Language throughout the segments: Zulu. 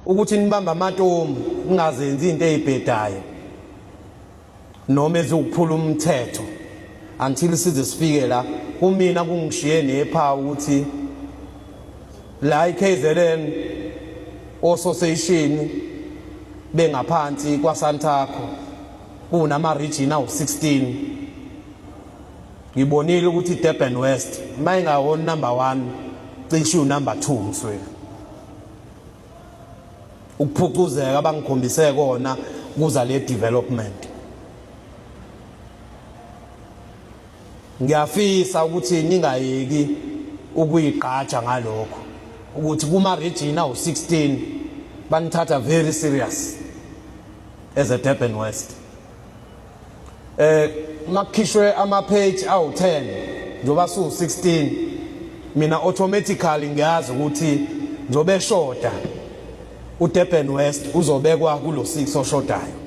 Ukuthi nibamba amatomu ningazenzi into ezibhedayo noma eziwukuphula umthetho until size sifike la kumina kungishiye nephawu ukuthi la iKZN ososeshini bengaphansi kwaSantaco kunama region awu16. Ngibonile ukuthi iDurban West mayingawona number 1 cishe unumber 2 msweli. Ukuphucuzeka abangikhombise kona kuza le development. Ngiyafisa ukuthi ningayeki ukuyigqaja ngalokho ukuthi kuma region awu16 banithatha very serious as a Durban West. Makukhishwe ama page awu10 njoba su 16, mina automatically ngiyazi ukuthi njobe eshoda uDurban West uzobekwa kulo 6 oshodayo.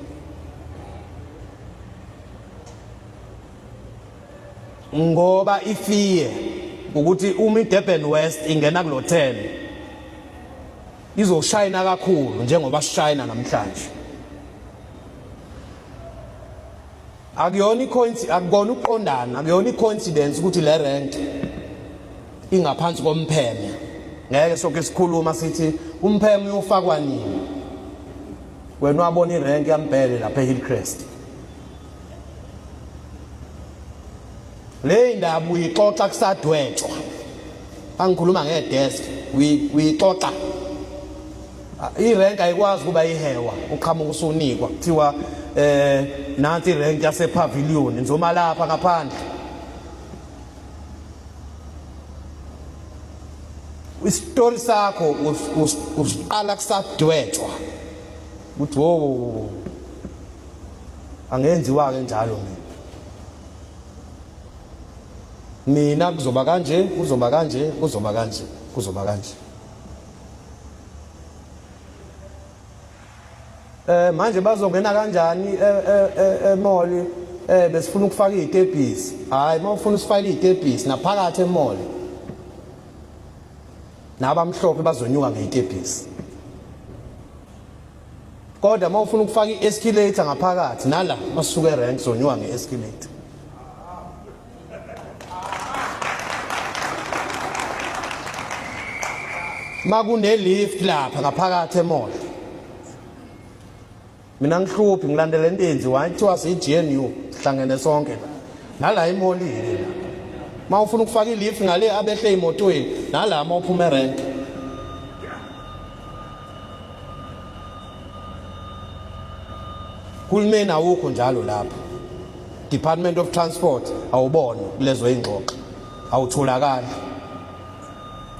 Ngoba ifiye ukuthi uma iDurban West ingena kulo 10 izoshayina kakhulu njengoba sishayina namhlanje. Akuyona i-coincidence, akukona ukuqondana, akuyona i-coincidence ukuthi le rank ingaphansi kompheme. Ngeke soke sikhuluma sithi umpheme uyofakwa nini. Wena wabona irank yaMbhele lapha eHillcrest. Le ndaba uyixoxa kusadwetshwa. Angikhuluma ngedesk, uyixoxa. Irank ayikwazi kuba ihewa uqhamuka usunikwa kuthiwa nansi irank yase pavilion nizoma lapha ngaphandle. Isitori sakho usiqala kusadwetshwa ukuthi wo angenziwa ke njalo. Mina kuzoba kanje, kuzoba kanje, kuzoba kanje, kuzoba kanje. Manje bazongena kanjani emall? Besifuna ukufaka izitebhisi. Hayi, mawufuna usifakele izitebhisi naphakathi emall, nabamhlophe bazonyuka ngezitebhisi. Kodwa mawufuna ukufaka i-escalator ngaphakathi nala masuke erank zonyuka nge-escalator. Makune lift lapha ngaphakathi emall, mina ngihluphi ngilandela into enziwa kuthiwa siyi-GNU sihlangene sonke la nala emolini la. Ma ufuna ukufaka ilift ngale abehle emotweni nala ma uphuma erank. Hulumeni awukho njalo lapho. Department of Transport awubona kulezo ingxoxo, awutholakali.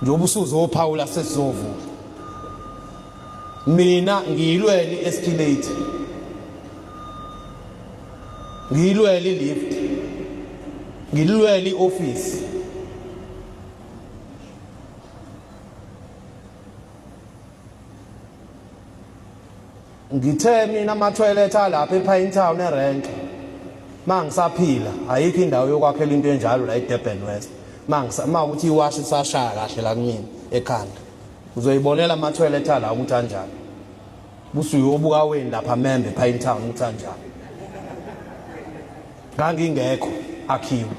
Njengoba usuzophawula sesizovula. Mina ngiyilwele i-escalator, ngiyilwele i-lift, ngilwele i-office. Ngithe mina ama-toilet alapha ePine Town erank mangisaphila ayikho indawo yokwakhela into enjalo la eDurban West. Mangisa ukuthi iwashi isashaya kahle la kumina ekhanda, uzoyibonela ama-toilet ala ukuthi anjani. Busu uyobuka weni lapha membe ePine Town ukuthi anjani. Ngangingekho akhiwe.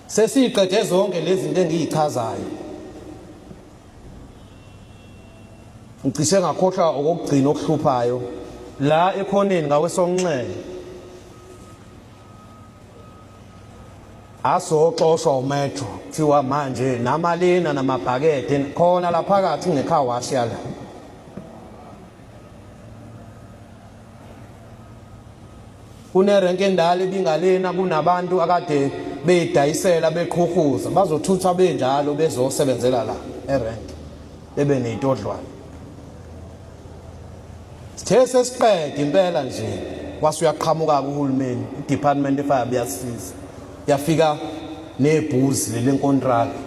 Sesiqede zonke lezi zinto engiyichazayo. Ngicishe ngakhohlwa okokugcina okuhluphayo la ekhoneni ngawesonxele. Asoxoshwa umetro kuthiwa manje namalina namabhakede khona la phakathi kune-car wash yala. Kunerenke endala ebingalena kunabantu akade beyidayisela beqhuhuza bazothutha benjalo bezosebenzela la erenke bebe neyitodlwana. Sithe sesiqeda impela nje wase uyaqhamuka kuhulumeni i-department efire buyasisiza yafika nebhuzi leli nkontraki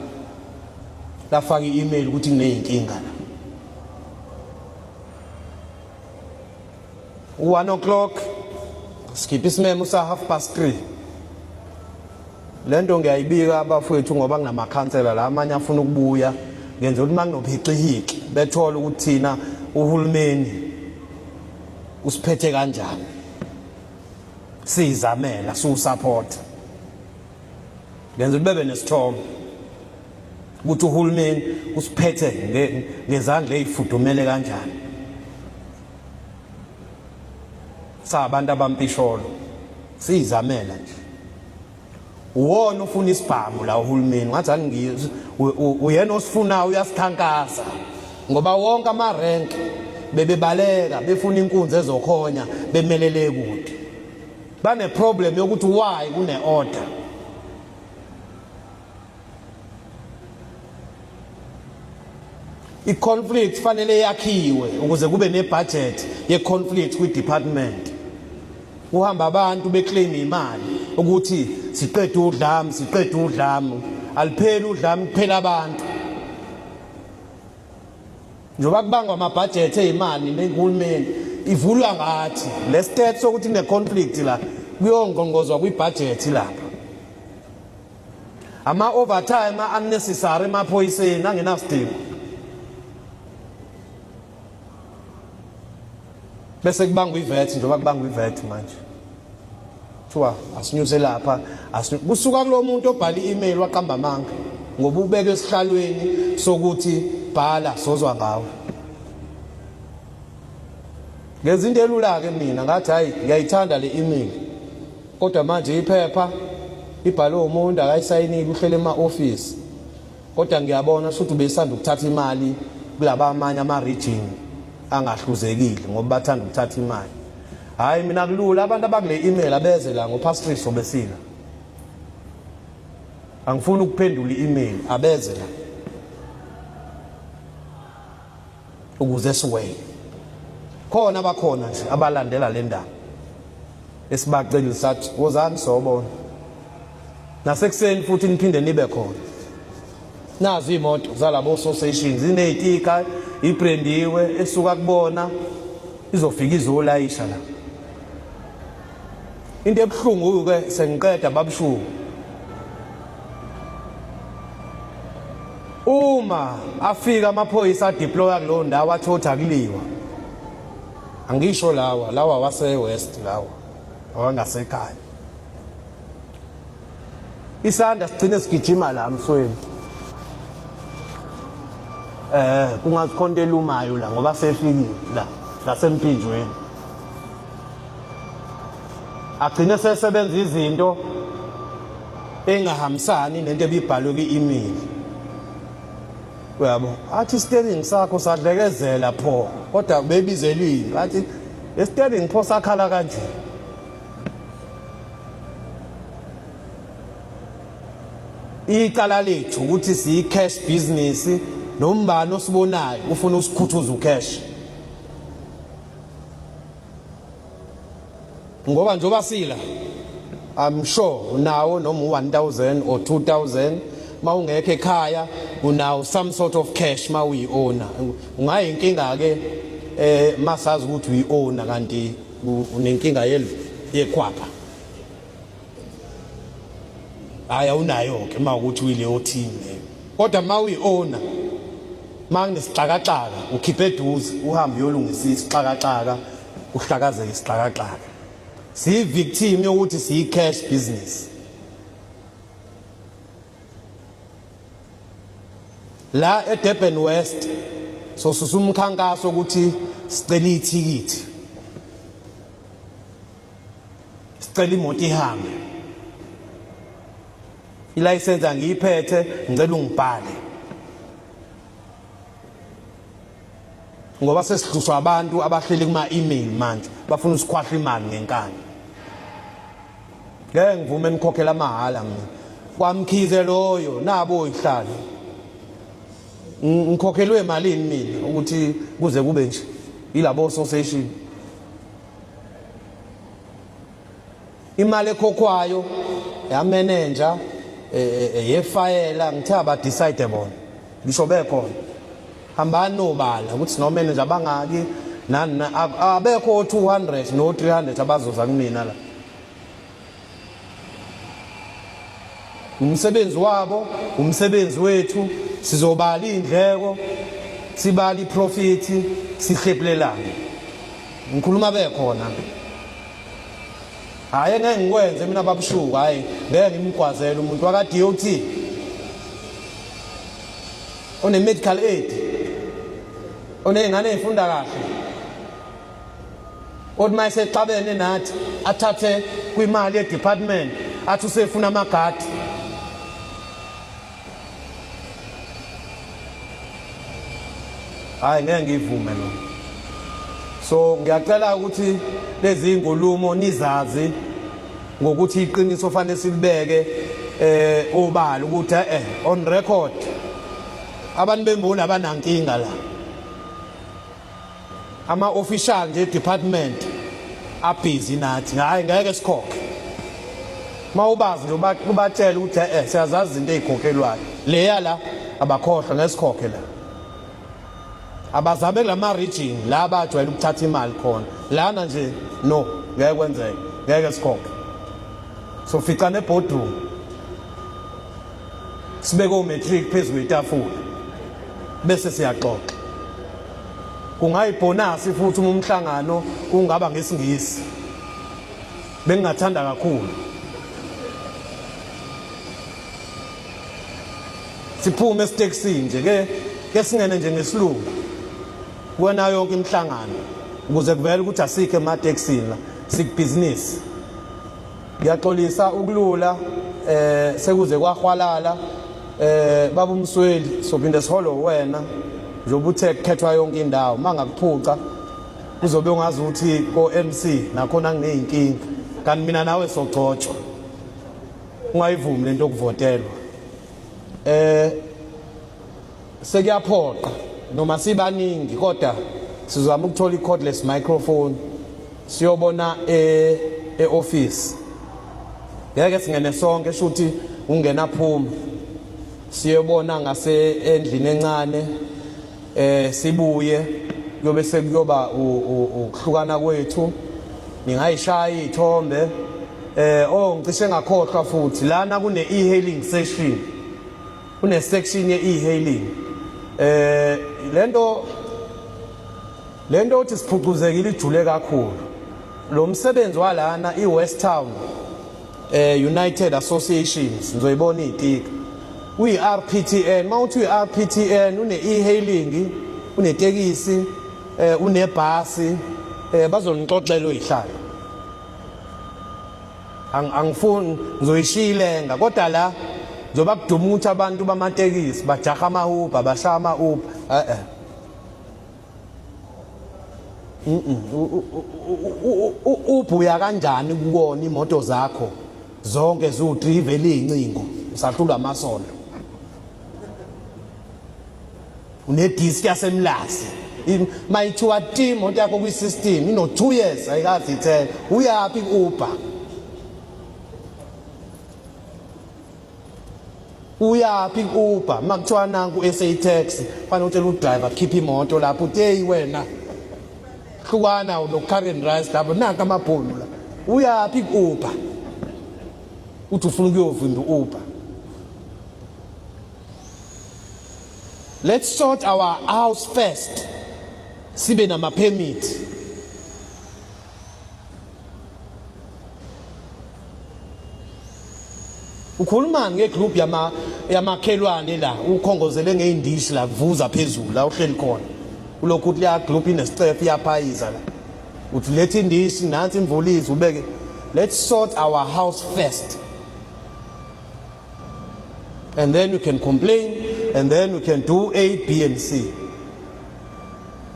lafaka i-email ukuthi kuneyinkinga la. 1 o'clock sikhipha isimemo sa 3:30. Lento ngiyayibika abafowethu ngoba nginamakhansela la amanye afuna ukubuya ngenza ukuthi makunophicihiki bethole ukuthi thina uhulumeni usiphethe kanjani siyizamela siwusupport ngenza ukuthi bebe nesithombe ukuthi uhulumeni usiphethe ngezandla ezifudumele kanjani sabantu abampisholo siyizamela nje uwona ufuna isibhamu la uhulumeni ngathi angiyizwe uyena osifunayo uyasikhankasa ngoba wonke ama-rank bebebaleka befuna inkunzi ezokhonya bemelele kude bane-problem yokuthi why kune-order I-conflict fanele yakhiwe ukuze kube ne-budget ye-conflict kwi-department. Kuhamba abantu beclaim imali ukuthi siqede udlame, siqede udlame. Alipheli udlame kuphela abantu. Njengoba kubangwa amabhajethi eyimali nehulumeni ivulwa ngathi le stat sokuthi kune-conflict la kuyongqongqozwa kwibhajethi lapha. Ama overtime unnecessary emaphoyiseni angenasidingo. Bese kubangwa iVET njengoba kubangwa iVET manje. Kuthiwa asinyuse lapha kusuka kulo muntu obhala i-email waqamba amanga ngoba ubeke esihlalweni sokuthi bhala sozwa ngawe. Ngenza into elula ke mina ngathi hayi ngiyayithanda le email. Kodwa manje iphepha ibhalwe umuntu akayisayinile uhlele ema-office. Kodwa ngiyabona shuthi ubesanda ukuthatha imali kulaba amanye ama-region angahluzekile ngoba bathanda ukuthatha imali. Hhayi mina kulula abantu abakule email abeze la ngoPastrice obesila. Angifuni ukuphendula i-email abeze la. Ukuze siwele. Khona abakhona nje abalandela le ndaba. Esibacelile sathi wozani sobona. Nasekuseni futhi niphinde nibe khona. Nazi imoto zalabo associations zinezitika ibrandiwe esuka kubona izofika izolayisha la. Into ebuhlungu ke sengiqeda babushuku. Uma afika amaphoyisa adeploya kuleyo ndawo athi othi akuliwa. Angisho lawa, lawa wase West lawa. Awangasekhaya. Isanda sigcine sigijima la msweni. Eh kungathi khona elumayo la ngoba sefikile la lasempinjweni. Agcine sesebenza izinto engahambisani nento ebibhalwe kwi-email. Uyabo? Athi steering sakho sadlekezela pho kodwa bebizelile athi steering pho sakhala kanje. Icala lethu ukuthi siyi cash business nombani osibonayo ufuna usikhuthuza ucash. Ngoba njengoba sila I'm sure unawo noma u1000 or 2000 mawungekho ekhaya unawo some sort of cash mawuyi-owner ungayinkinga ke eh masazi ukuthi uyi-owner kanti unenkinga yekhwapha hayi awunayo ke uma ukuthi uyileyo team leyo kodwa uma uyi-owner uma kunesixakaxaka ukhiphe eduze uhambe uyolungisa isixakaxaka uhlakazeke isixakaxaka siyi-victim yokuthi siyi-cash business la eDurban West sosusa umkhankaso ukuthi sicela ithikithi sicela imoto ihambe ilayisense angiyiphethe ngicela ungibhale ngoba sesihlushwa abantu abahleli kuma email manje bafuna usikhwahla imali ngenkani ngeke ngivume nikhokhela amahhala mina kwamkhize loyo nabo ihlalo ngikhokhelwe malini mina ukuthi kuze kube nje yilabo association imali ekhokhwayo yamenenja eh, eh, yefayela ngithe abadecide bona ngisho bekhona hambani nobala ukuthi nomenenja abangaki nani abekho o-200 no-300 abazoza kumina la Umsebenzi wabo, umsebenzi wethu, sizobala iy'ndleko, sibala iprofit, sihlephulelane. Ngikhuluma bekhona. Hhayi ngeke ngikwenze mina babushuku, hhayi ngeke ngimgwazele umuntu waka-DOT one-medical aid, oney'ngane ey'funda kahle, othi uma esexabene nathi athathe kwimali ye-department athi usefuna amagadi. Hayi ngeke ngivume lo. So ngiyacela ukuthi lezi inkulumo nizazi ngokuthi iqiniso fanele silibeke obala ukuthi on record abantu bemboni abanankinga la. Ama official nje department abhizi nathi, hayi ngeke sikhokhe. Mawubazi nje ubatshela ukuthi siyazazi izinto ezikhokhelwayo. Leya la abakhohlwa ngesikhokhe la. Abazame kulama region la abajwayele ukuthatha imali khona. Lana nje no ngeke kwenzeke, ngeke sikhokhe. So ficana eboardroom. Sibeke o-matric phezu kwetafula bese siyaxoxa. Kungayibhonasi futhi uma umhlangano ungaba ngesiNgisi. Bengingathanda kakhulu. Siphume esitekisini nje ke singene nje ngesilungu kuwena yonke imihlangano ukuze kuvele ukuthi asikho ematekisini la, sikubhizinisi. Ngiyaxolisa ukulula sekuze kwahwalala baba uMsweli, sophinde siholo wena njengoba uthe kukhethwa yonke indawo. Mangakuphuca kuzobe ungazi ukuthi ko MC nakhona ngineyinkinga, kanti mina nawe sogcotshwa. Ungayivumi lento yokuvotelwa. Sekuyaphoqa noma sibaningi, kodwa sizama ukuthola i-cordless microphone siyobona e-office. Ngeke singene sonke, shuthi ungena phuma, siyobona ngase endlini encane, sibuye kuyobe sekuyoba ukuhlukana kwethu. Ningayishaya iy'thombe. Oh, ngicishe ngakhohlwa futhi, lana kune e-hailing session, kune section ye e-hailing. Lento uthi siphucuzekile, ijule kakhulu lo msebenzi walana i-West Town United Associations. Nizoyibona izitika uyi-RPTN. Mawuthi uyi-RPTN une e-hailing, unetekisi, unebhasi, bazonixoxela oyihlalo. Angifuni ngizoyishiya ilenga, kodwa la njengoba kuduma ukuthi abantu bamatekisi bajaha ama-Uber, bashaya ama-Uber, Ubhuya kanjani kubona imoto zakho zonke ziwu-3 vele iy'ncingo usahlulwa amasondo, unediski yasemlazi mayithiwa ti imoto yakho kwi-system ino-2 years ayikaze ithele, uyaphi ku-Uber? Uyaphi ku-Uber? Uma kuthiwa nanku SA Taxi, fanele utshele udriver khipha imoto lapho, uthi hey wena hlukana no-curry and rice lapho, nanka amabhunu la. Uyaphi ku-Uber? Uthi ufuna ukuyovimba u-Uber. Let's sort our house first, sibe nama-permit. Ukhuluma ngegroup yamakhelwane la, ukhongozele ngeyindishi la, kuvuza phezulu la uhleli khona, ulokhu uthi leya group inesicefe iyaphayiza la, uthi letha indishi nansi imvulizi ubeke. Let's sort our house first and then we can complain and then we can do A, B and C.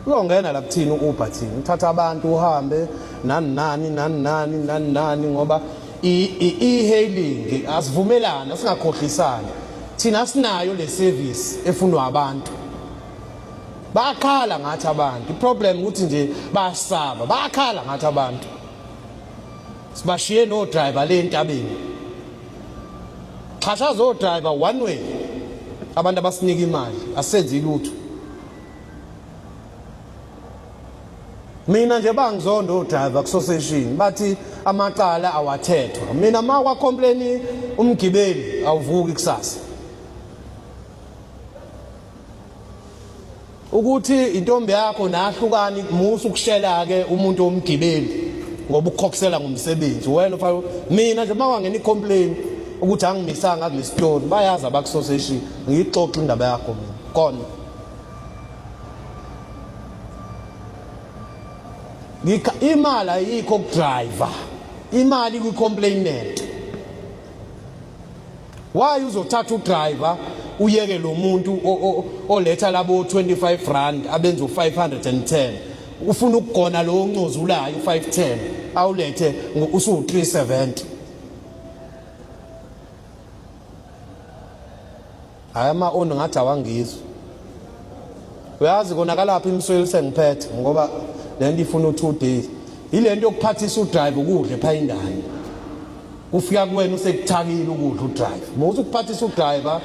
Uzongena la kuthini u-Uber, thini uthatha abantu uhambe nani nani nani nani nani nani, ngoba i-hailing asivumelane, singakhohlisani, thina sinayo le service efunwa abantu. Bayakhala ngathi abantu, iproblem ukuthi nje bayasaba, bayakhala ngathi abantu sibashiye no driver le entabeni, xhashaza o driver one way, abantu abasinika imali asenzi lutho. Mina nje bangizonda odriver kusoseshini bathi amacala awathethwa. Mina ma kwa complain umgibeli awuvuki kusasa. Ukuthi intombi yakho nahlukani musa ukushela ke umuntu omgibeli ngoba ukukhokhisela ngomsebenzi wena ufake mina nje mawangena icomplain ukuthi angimisanga kulesitori bayazi abakusoseshini ngiyixoxa indaba yakho mina kona ngikha imali ayikho kudriver imali kwi-complainant. Why uzothatha udriver uyeke lo muntu oletha labo 25 rand abenza u510 ufuna ukugona lo oncozulayo u510 awulethe usu 370. Hayi ama on ngathi awangizwa. Uyazi konakalaphi imsweli sengiphethe ngoba lento ifuna u2 days. Ilento yokuphathisa udrive ukudla ephayindane. Kufika kuwena usekuthakile ukudla udrive. Musa ukuphathisa udriver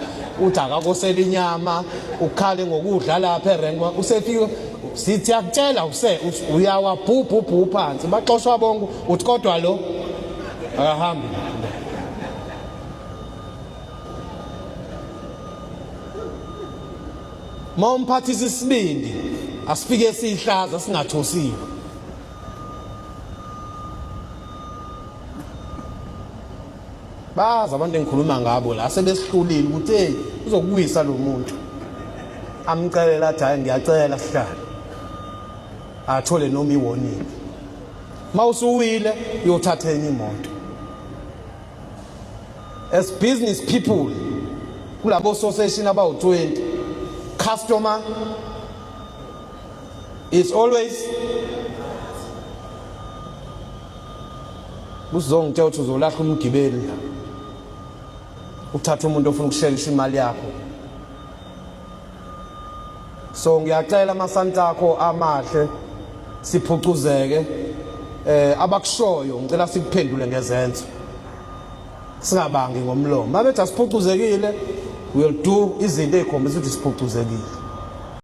uthi akakosela inyama, ukhale ngokudla lapha erenk usefika sithi yakutshela use uyawa bhu bhu phansi baxoshwa bonke uthi kodwa lo akahambi. Uma umphathisa isibindi asifike sihlaza singathosiwe. Bazi abantu engikhuluma ngabo la sebesihlulile ukuthi hey uzokuwisa lo muntu. Amcelela athi hayi ngiyacela sihlale. Athole noma iwarning. Mawusuwile uyothatha enye imoto. As business people kulabo association abawu-20 customer is always usizongitshela ukuthi uzolahla umgibeli uthatha umuntu ofuna ukushelisha imali yakho. So ngiyacela amasantakho amahle siphucuzeke, abakushoyo ngicela sikuphendule ngezenzo, singabangi ngomlomo. Mabethi asiphucuzekile, we'll do izinto ezikhombisa ukuthi siphucuzekile.